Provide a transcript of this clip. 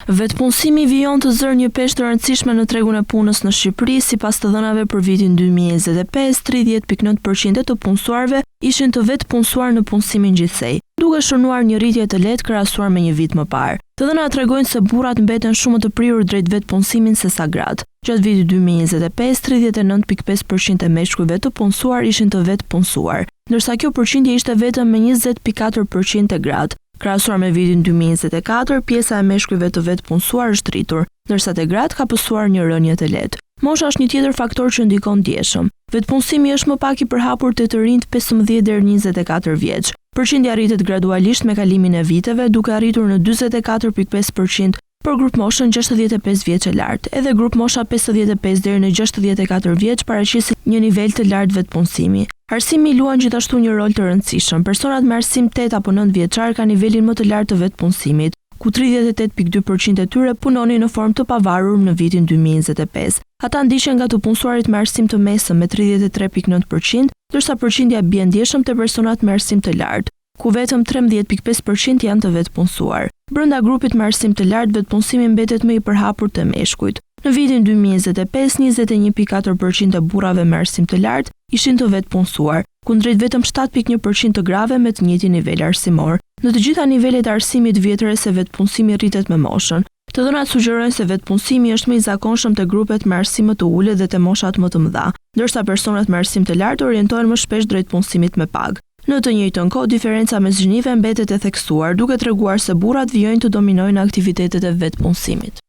Vetëpunësimi vijon të zërë një peshë të rëndësishme në tregun e punës në Shqipëri, sipas të dhënave për vitin 2025, 30.9% e të punësuarve ishin të vetëpunësuar në punësimin gjithsej, duke shënuar një rritje të lehtë krahasuar me një vit më parë. Të dhënat tregojnë se burrat mbeten shumë më të prirur drejt vetëpunësimit sesa gratë. Gjatë vitit 2025, 39.5% e meshkujve të punësuar ishin të vetëpunësuar, ndërsa kjo përqindje ishte vetëm me 20.4% te gratë. Krahasuar me vitin 2024, pjesa e meshkujve të vetëpunësuar është rritur, ndërsa te gratë ka pësuar një rënie të lehtë. Mosha është një tjetër faktor që ndikon ndjeshëm. Vetëpunësimi është më pak i përhapur te të rinjtë 15 deri 24 vjeç. Përqindja rritet gradualisht me kalimin e viteve, duke arritur në 44.5% për grupmoshën 65 vjeç e lart. Edhe grupmosha 55 deri në 64 vjeç paraqesin një nivel të lartë vetëpunësimi. Arsimi luan gjithashtu një rol të rëndësishëm. Personat me arsim 8 apo 9 vjeçar kanë nivelin më të lartë të vetëpunësimit, ku 38.2% e tyre punonin në formë të pavarur në vitin 2025. Ata ndiqen nga të punësuarit me arsim të mesëm me 33.9%, ndërsa përqindja bie ndjeshëm te personat me arsim të lartë, ku vetëm 13.5% janë të vetëpunësuar. Brenda grupit me arsim të lartë, vetëpunësimi mbetet më i përhapur te meshkujt. Në vitin 2025, 21.4% e burrave me arsim të lartë ishin të vetëpunësuar, kundrejt vetëm 7.1% të grave me të njëjtin nivel arsimor. Në të gjitha nivelet e arsimit vihet re se vetëpunësimi rritet me moshën. Të dhënat sugjerojnë se vetëpunësimi është më i zakonshëm te grupet me arsim më të ulët dhe te moshat më të mëdha, ndërsa personat me arsim të lartë orientohen më shpesh drejt punësimit me pagë. Në të njëjtën kohë, diferenca mes gjinive mbetet e theksuar, duke treguar se burrat vijojnë të dominojnë në aktivitetet e vetëpunësimit.